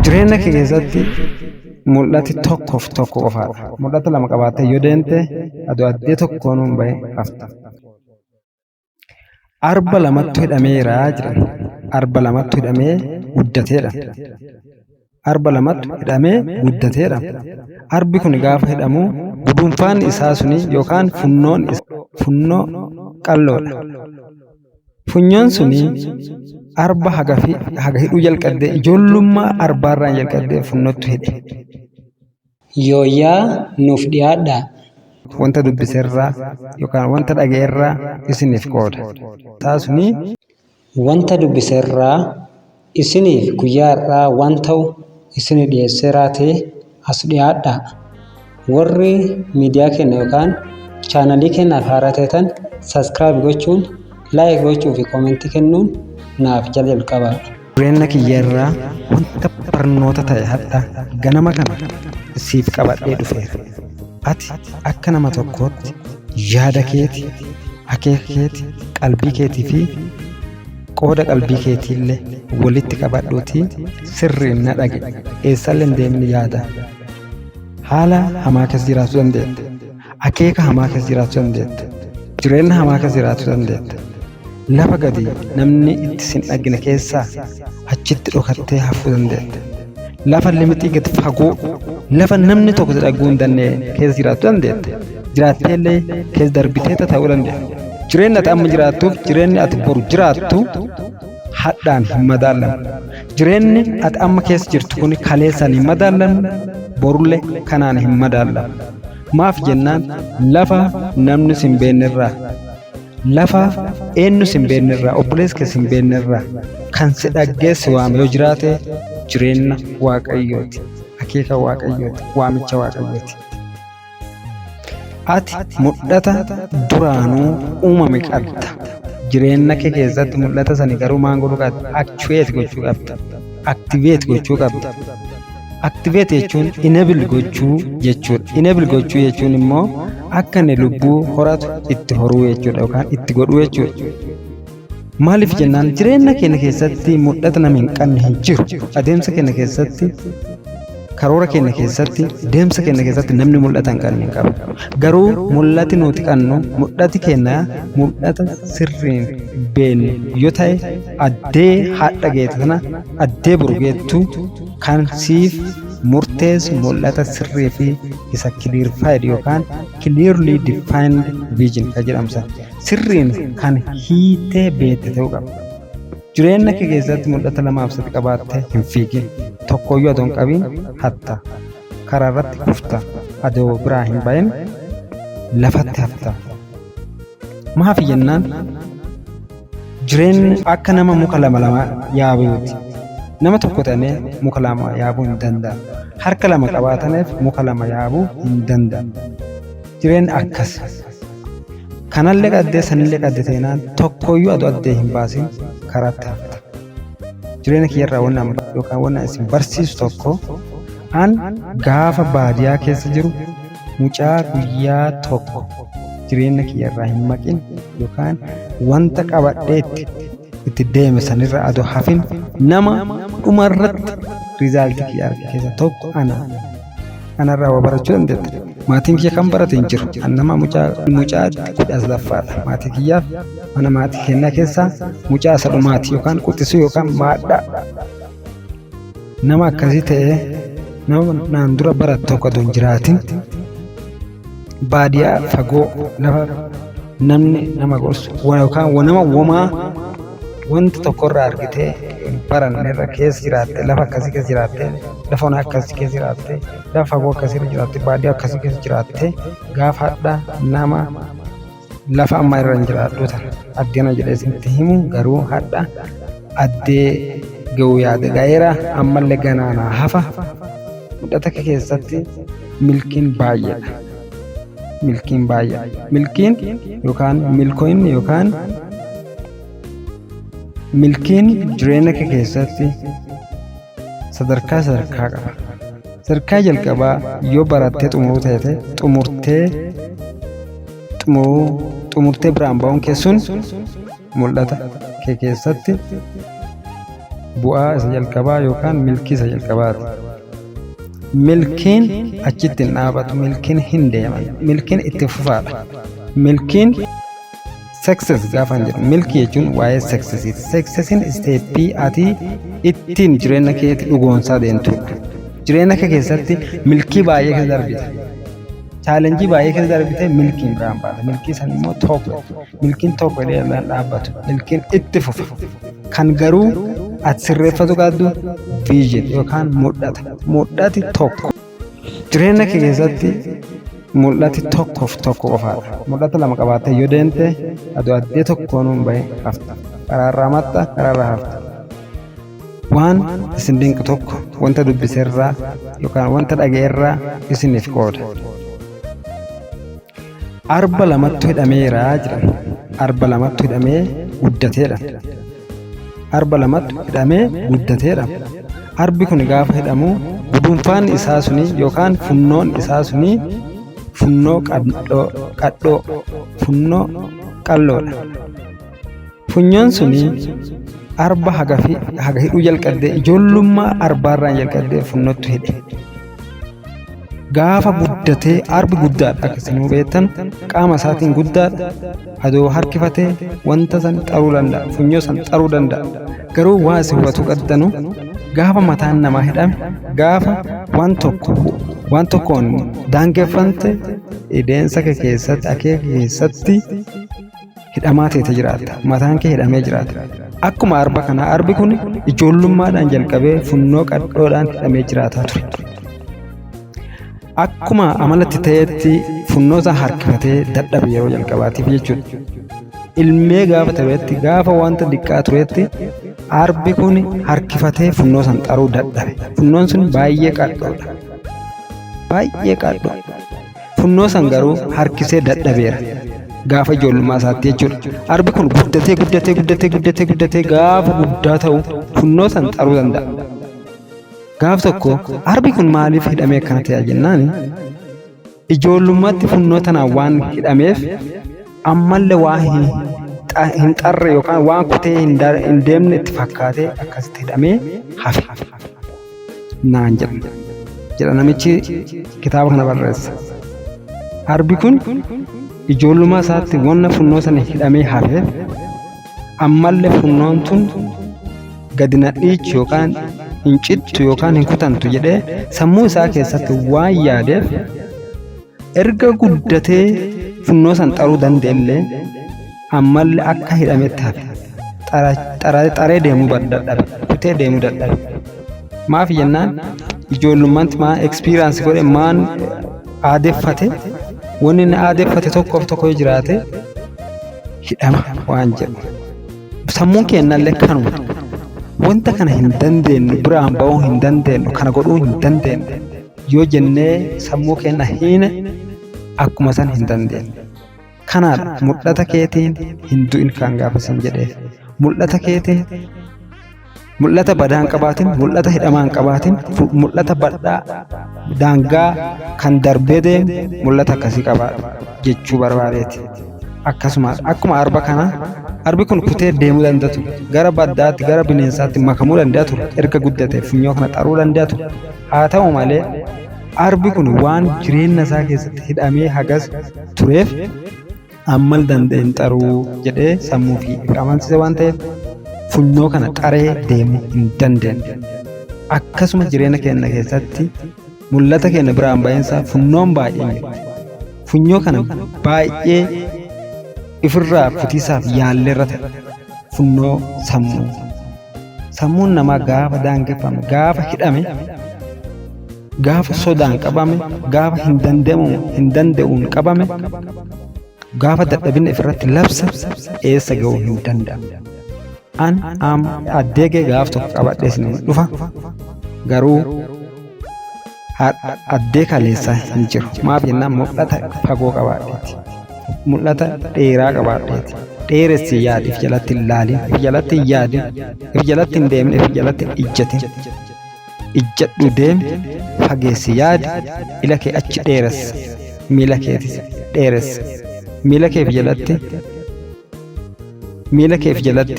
Jireenya kee keessatti mul'ati tokkoof tokko qofaadha. Mul'ata lama qabaattee yoo deemte, aduu addee tokkoon hin bahin hafta. Arba lamattu hidhameera jedhan. Arba lamattu hidhamee guddateedha. Arba lamattu hidhamee guddateedha. Arbi kun gaafa hidhamu gudunfaan isaa suni yookaan funnoon funnoo qal'oodha. Funyoon suni arba haga haga hidhuu jalqabdee, ijoollummaa arbaarraan jalqabdee funnottu hidhe. Yooyyaa, nuuf dhiyaadhaa. Wanta dubbiserraa yookaan wanta dhaga'erraa isiniif qooda. Isaa suni Wanta dubbiserraa isiniif guyyaa har'aa waan ta'u isinii dhiyeesseeraatii as dhiyaadhaa. Warri miidiyaa keenya yookaan chaanalii keenyaaf haaraa ta'an subscribe gochuun, like gochuu fi koomentii kennuun naaf jala jalqabaa. Jireenya kiyya irraa wanta barnoota ta'e hadha ganama kana siif qabadhee dhufeera. Ati akka nama tokkootti yaada keeti, akeeka keeti, qalbii keetii fi qooda qalbii keetiillee walitti qabadhuutii sirriin na dhage. Eessallee hin deemni yaada. Haala hamaa keessa jiraachuu dandeetta. Akeeka hamaa keessa jiraachuu dandeetta. Jireenya hamaa keessa jiraachuu dandeetta. Lafa gadi namni itti sin dhagine keessaa achitti dhokattee hafuu dandeetta. Lafa limixii gadi fagoo, lafa namni tokko si dhaguu hin dandeenye keessa jiraachuu dandeetta. Jiraattee illee keessa darbitee ta'uu dandeetta. Jireenyi ati amma jiraattuuf jireenyi ati boru jiraattu hadhaan hin madaalamu. Jireenyi ati amma keessa jirtu kun kaleessaan hin madaalamu, borullee kanaan hin madaalamu. Maaf jennaan, lafa namni sin beeknerraa, lafa eenyu sin beeknerraa, obboleessi kee sin beeknerraa kan si dhaggeessi waame yoo jiraate, jireenya Waaqayyooti, akeeka Waaqayyooti, waamicha Waaqayyooti. Ati mul'ata duraanuu uumame qabda. Jireenya kee keessatti mul'ata sani garuu maal godhuu qabda? Actuate gochuu qabda. Activate gochuu qabda. Activate jechuun enable gochuu jechuudha. Enable gochuu jechuun immoo akka inni lubbuu horatu itti horuu jechuudha yookaan itti godhuu jechuudha. Maaliif jennaan, jireenya keenya keessatti mul'ata nama hin qabne hin jiru. Adeemsa keenya keessatti, karoora keenya keessatti, deemsa keenya keessatti namni mul'ata hin qabne hin qabu. Garuu mul'ati nuti qabnu, mul'ati keenya mul'ata sirriin beeknu yoo ta'e, addee hadha geettu sana, addee boru geettu kan siif murteessu mul'ata sirrii fi isa clarified yookaan clearly defined vision kan jedhamu sana sirriin kan hiitee beekte ta'uu qaba. Jireenya kee keessatti mul'ata lamaaf sadi qabaattee hin fiigin. Tokkoyyuu adoo hin qabiin hatta. Karaa irratti kufta. Adoo biraa hin bahin lafatti hafta. Maaf jennaan, jireenyi akka nama muka lama lama yaabuuti. Nama tokko ta'anii muka lama yaabuu hin danda'an. Harka lama qabaataniif muka lama yaabuu hin danda'an. Jireenyi akkas. Kanallee qaddee sanillee qadde teenaan, tokkoyyuu adoo addee hin baasin karaatti hafta. Jireenya kiyyarraa wanni an yookaan wanni isin barsiisu tokko, an gaafa baadiyaa keessa jiru mucaa guyyaa tokko jireenya kiyyarraa hin maqin yookaan wanta qabadhee itti deeme sanirra adoo hafin nama dhumarratti result kiyya arge keessa tokko ana. Anarraa waa barachuu dandeetta. Maatiin kiyya kan barate hin jiru. An nama mucaa 13ffaadha. Maatii kiyyaaf mana maatii keenyaa keessaa mucaa isa dhumaati yookaan quxisuu yookaan maadhaa. Nama akkasii ta'ee, nama naan dura barate tokko otoo hin jiraatin, baadiyaa fagoo, lafa namni nama gorsu yookaan nama womaa wanta tokkorraa argitee hin baranne irra keessa jiraatte, lafa akkasii keessa jiraatte, lafa onaa akkasii keessa jiraatte, lafa fagoo akkasii irra jiraatte, baadiyaa akkasii keessa jiraatte, gaafa hadha nama lafa amma irra hin jiraadhu tana addana jedhee isinitti himu, garuu hadha addee ga'uu yaada ga'eera, ammallee ganaanaa hafa. Mul'ata kee keessatti milkiin baay'eedha. Milkiin baay'eedha. Milkiin yookaan milkoo'inni yookaan milkiin jireenya kee keessatti sadarkaa sadarkaa qaba. Sadarkaa jalqabaa yoo barattee xumuruu ta'e, xumurtee xumuruu, xumurtee biraan ba'uun kee sun mul'ata kee keessatti Bu'aa isa jalqabaa yookaan milkii isa jalqabaati. Milkiin achitti hin dhaabatu, milkiin hin deeman, milkiin itti fufaadha. Milkiin success gaafa hin jedhu, milkii jechuun waa'ee successiiti. Successiin step ati ittiin jireenya keetti dhugoomsaa deemtudha. Jireenya kee keessatti milkii baay'ee keessa darbita. Challenge baay'ee keessa darbitee milkiin biraan baata. Milkii san immoo tokko. Milkiin tokko jedhee dhaabbatu. Milkiin itti fufa. Kan garuu ati sirreeffatu qabdu vision yookaan mul'ata. Mul'ati tokko. Jireenya kee keessatti mul'ati tokkoof tokko qofaadha. Mul'ata lama qabaattee yoo deemte, aduu addee tokkoon hin bahin hafta. Karaarraa maxxa, karaarraa hafta. Waan isin dinqu tokko wanta dubbiserraa yookaan wanta dhaga'erraa isiniif qooda. Arba lamattu hidhameera jedhan. Arba lamattu hidhamee guddateedha. Arba lamattu hidhamee guddateedha. Arbi kun gaafa hidhamu gudunfaan isaa suni yookaan funnoon isaa suni funnoo qadhoo, funnoo qalloodha. Funyoon suni arba haga hidhuu jalqabdee, ijoollummaa arbaarraan jalqabdee funnootti hidhe. Gaafa guddatee, arbi guddaadha, akka isin beektan qaama isaatiin guddaadha. Adoo harkifatee wanta san xaruu danda'a, funyoo san xaruu danda'a. Garuu waa isin hubachuu qabdanu, gaafa mataan namaa hidhame, gaafa waan tokko waan tokkoon daangeffamte, ideensa kee keessatti, akeeka keessatti hidhamaa ta'e jiraatta. Mataan kee hidhamee jiraata. Akkuma arba kanaa, arbi kun ijoollummaadhaan jalqabee funnoo qadhoodhaan hidhamee jiraataa ture. Akkuma amalatti ta'etti funnoo isaa harkifatee dadhabe yeroo jalqabaatiif jechuudha. Ilmee gaafa ta'etti, gaafa wanta diqqaa turetti, arbi kun harkifatee funnoo san xaruu dadhabe. Funnoon sun baay'ee qadhoodha. Baay'ee qadhoo. Funnoo san garuu harkisee dadhabeera. Gaafa ijoollummaa isaatti jechuudha. Arbi kun guddatee, guddatee, guddatee, guddatee, guddatee gaafa guddaa ta'u funnoo san xaruu danda'a. Gaaf tokko arbi kun maaliif hidhamee akkana ta'e jennaan, ijoollummaatti funnoo tanaan waan hidhameef ammallee waa hin xarre yookaan waan kutee hin deemne itti fakkaatee akkasitti hidhamee hafe naan jedha namichi kitaaba kana barreesse. Arbi kun ijoollummaa isaatti wanna funnoo sana hidhamee hafeef ammallee funnoon tun gadi na dhiichu yookaan hin cittu yookaan hin kutantu jedhee sammuu isaa keessatti waan yaadeef, erga guddatee funnoo san xaruu danda'ellee ammallee akka hidhametti hafe. Xaree deemuu dadhabe, kutee deemuu dadhabe. Maaf jennaan, ijoollummaatti maan experience godhe, maan aadeffate, wanni inni aadeffate tokkoof tokko yoo jiraate hidhama waan jedhu. Sammuun keenyallee kanuma. Wanta kana hin dandeenyu, biraan ba'uu hin dandeenyu, kana godhuu hin dandeenyu yoo jennee sammuu keenya hiine, akkuma san hin dandeenyu. Kanaadha mul'ata keetiin hin du'in kan gaafa sin jedheef. Mul'ata keetiin, mul'ata badaa hin qabaatin, mul'ata hidhamaa hin qabaatin, mul'ata bal'aa daangaa kan darbee deemu mul'ata akkasii qabaadha jechuu barbaadeeti. Akkasuma akkuma arba kanaa, arbi kun kutee deemuu danda'u, gara baddaatti, gara bineensaatti makamuu danda'a ture, erga guddate funyoo kana xaruu danda'a ture. Haa ta'u malee, arbi kun waan jireenya isaa keessatti hidhamee hagas tureef ammal danda'e hin xaruu jedhee sammuu fi amansiise waan ta'eef funyoo kana xaree deemuu hin dandeenye. Akkasuma jireenya keenya keessatti mul'ata keenya biraan ba'iinsa funyoon baay'een jirti. Funyoo kana baay'ee ifirraa kutiisaaf yaalleerra ta'e, funyoo sammuu. Sammuun namaa gaafa daangeffame, gaafa hidhame, gaafa sodaan qabame, gaafa hin danda'amu hin danda'uun qabame, gaafa dadhabina ifirratti labsa, eessa ga'uu hin danda'amu. An am addeegee gaaf tokko qabadhee isin dhufa, garuu addee kaleessaa hin jiru. Maaf jennaan, mul'ata fagoo qabaadheeti. Mul'ata dheeraa qabaadheeti. Dheeressi yaadi, if jalatti hin laalin, if jalatti hin yaadin, if jalatti hin deemin, if jalatti hin ijjatin. Ijjadhu deemi, fageessi yaadi, ila kee achi dheeressi, miila keetis dheeressi. Miila keef jalatti, miila keef jalatti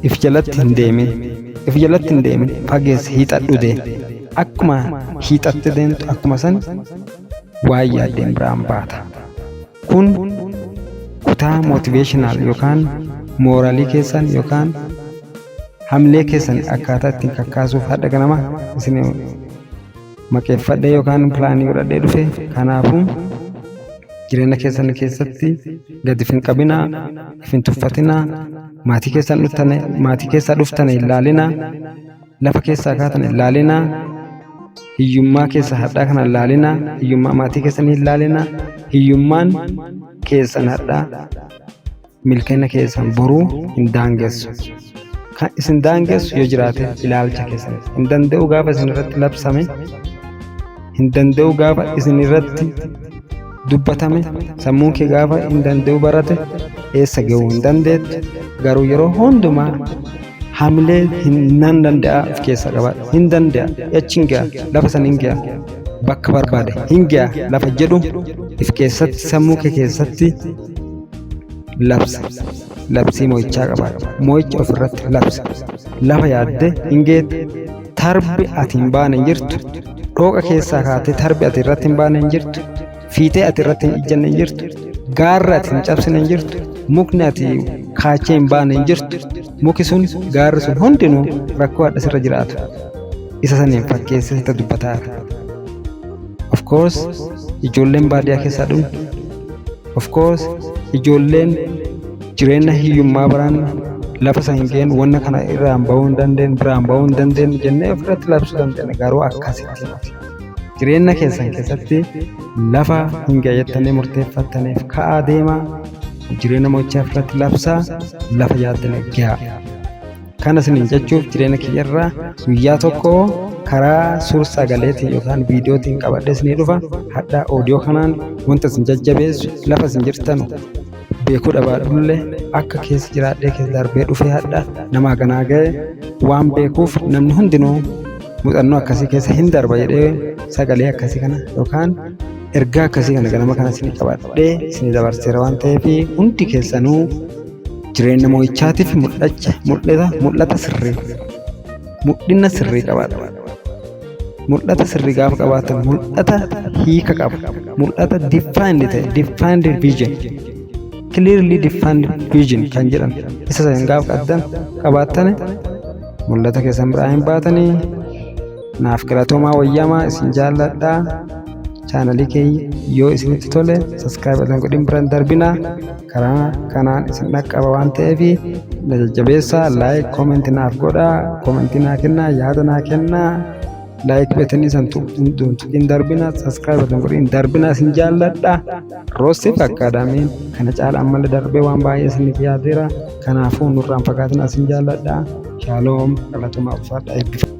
If jalatti hin deemin. If jalatti hin deemin. Fageessi hiixadhu deemi. Akkuma hiixatte deemtu akkuma san waan yaaddeen biraan baata. Kun kutaa motivational yookaan mooraalii keessan yookaan hamlee keessan akkaataa ittiin kakkaasuuf hadha ganama isin maqeeffadhee yookaan pilaanii godhadhee dhufe. Kanaafuu jireenya keessan keessatti gadi hin qabinaa, if hin tuffatinaa, maatii keessan dhuftane, maatii keessaa dhuftane hin laalinaa, lafa keessaa kaatan hin laalinaa, hiyyummaa keessa hadhaa kana hin laalinaa, hiyyummaa maatii keessanii hin laalinaa. Hiyyummaan keessan hadhaa milkeenya keessan boruu hin daangessu. Kan isin daangessu yoo jiraate ilaalcha keessan. Hin danda'u gaafa isin irratti labsame, hin danda'u gaafa isin irratti dubbatame, sammuun kee gaafa hin danda'u barate eessa ga'uu hin dandeettu. Garuu yeroo hundumaa hamilee hin nan danda'a of keessaa qaba. Hin danda'a, achi hin ga'a, lafa san hin ga'a, bakka barbaade hin ga'a lafa jedhu if keessatti sammuu kee keessatti labsa. Labsii mo'ichaa qabaadhu. Mo'icha ofirratti labsa. Lafa yaadde hin geette. Tarbi ati hin baane hin jirtu. Dhooqa keessaa kaatee tarbi ati irratti hin baane hin jirtu. Fiixee ati irratti hin ijjanne hin jirtu. Gaarri ati hin cabsine hin jirtu. Mukni ati kaachee hin baane hin jirtu. Muki sun, gaarri sun hundinuu rakkoo hadha sirra jiraatu. Isa saniin fakkeessee sitti dubbataa jira. Of course, ijoolleen baadiyyaa keessaa dhumne. Of course, ijoolleen jireenya hiyyummaa baraan lafa san hin geenye, wanna kana irraan bahuu hin dandeenye, biraan bahuu hin dandeenye jennee ofirratti labsuu dandeenya, garuu akkasitti miti. Jireenya keessan keessatti lafa hin ga'a jettanii murteeffattaniif ka'aa deemaa, jireenya mo'ichaa ofirratti labsaa, lafa yaaddanii ga'a. Kana isiniin jechuuf jireenya kiyyarraa guyyaa tokko karaa suur sagaleetiin yookaan viidiyootiin qabadhee isinii dhufa. Hadhaa oodiyoo kanaan wanta isin jajjabeessu, lafa isin jirtanu beekuu dhabaadhullee, akka keessa jiraadhee keessa darbee dhufee hadha nama ganaa ga'e waan beekuuf, namni hundinuu muuxannoo akkasii keessa hin darba jedhee sagalee akkasii kana yookaan ergaa akkasii kana ganama kana isinii qabadhee isinii dabarseera waan ta'eef, hundi keessanuu jireenya mo'ichaatiif mul'acha mul'ata mul'ata sirrii, mul'ina sirrii qabaadha. Mul'ata sirrii gaafa qabaatan, mul'ata hiika qaba. Mul'ata defined ta'e, defined vision, clearly defined vision kan jedhan isa san gaafa qabdan qabaattan, mul'ata keessan biraa hin baatanii. Naaf galatoomaa, wayyamaa, isin jaalladhaa. Chaanalii keenya yoo isinitti tole subscribe osoo hin godhin biraan darbinaa. Karaa kanaan isin dhaqqaba waan ta'eef na jajjabeessaa. Like, comment naaf godhaa, comment naa kennaa, yaada naa kennaa. Like button san tuqin darbinaa, subscribe osoo hin godhin darbinaa. Isin jaalladha. Roosiif Akkaadaamiin kana caala ammallee darbee waan baay'ee isiniif yaadeera. Kanaafuu nurraan fagaatina. Isin jaalladha. Shaaloom, galatoomaa, ulfaadha, eebbifama.